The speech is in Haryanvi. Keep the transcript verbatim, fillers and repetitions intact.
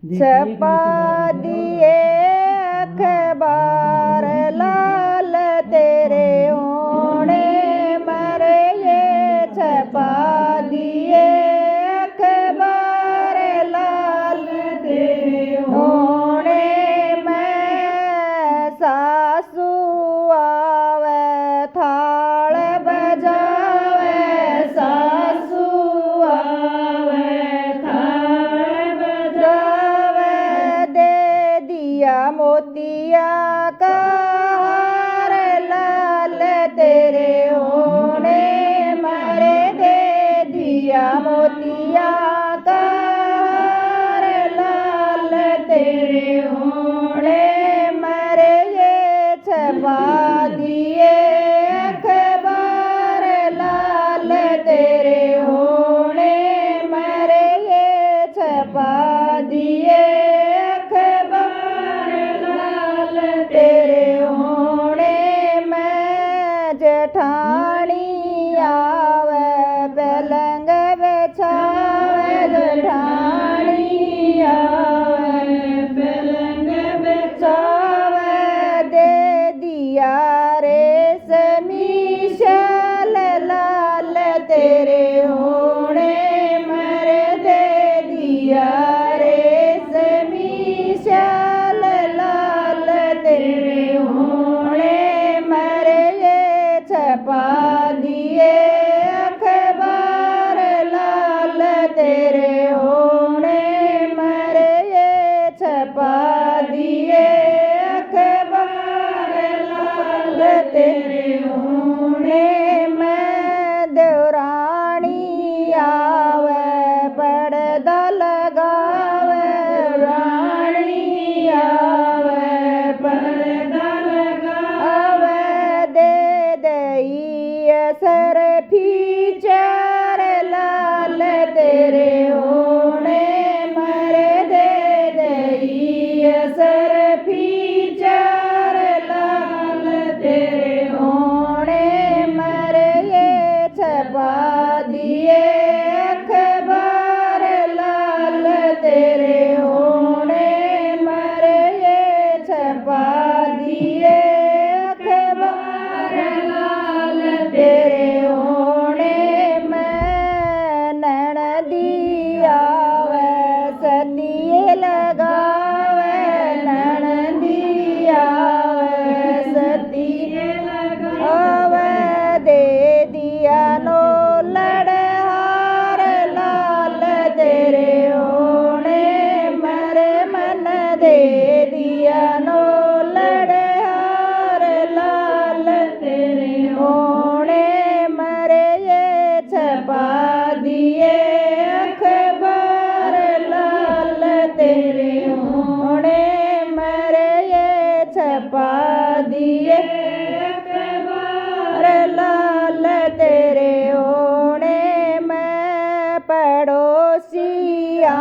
छपा दिए अखबार लाल तेरे होने मरे, ये छपा दिए अखबार लाल तेरे होने में। सासू आवे थाल बजावे, सासू आवे थाल बजावे, दे दिया मोतिया का हार लाल तेरे होने मरे, दे दिया मोतिया का हार लाल तेरे होने मरे, ये छपा दिए अखबार लाल तेरे होने मरे, ये छपा दिए अखबार लाल तेरे होने में। जेठानी आवे पलंग बिछावे, जेठानी आवे पलंग बिछावे, दे दिया रेशमी शाल लाल तेरे होने मरे, दे दिया रेशमी शाल लाल तेरे होने मरे, ये छपा दिए अखबार लाल तेरे होने मरे, ये छपा दिए अखबार लाल तेरे होने में। देवरानी आवे पर्दा लगावे, देवरानी आवे पर्दा लगावे, दे दई असर फीचर लाल तेरे होने मरे, दे दई असर फीचर लाल तेरे होने मरे, ये छपा दिए अखबार लाल तेरे होने मरे, ये छपा दिए अखबार लाल तेरे होने में। ननदी आवे सतिये लगावे, ननदी आवे सतिये लगावे, दे दिया नो लड़हार लाल तेरे होने मरे, मन दे दिया नो लड़हार लाल तेरे होने मरे, ये छपा दिए अखबार लाल तेरे होने मरे, ये छपा दिए अखबार लाल तेरे होने में। पड़ोसिया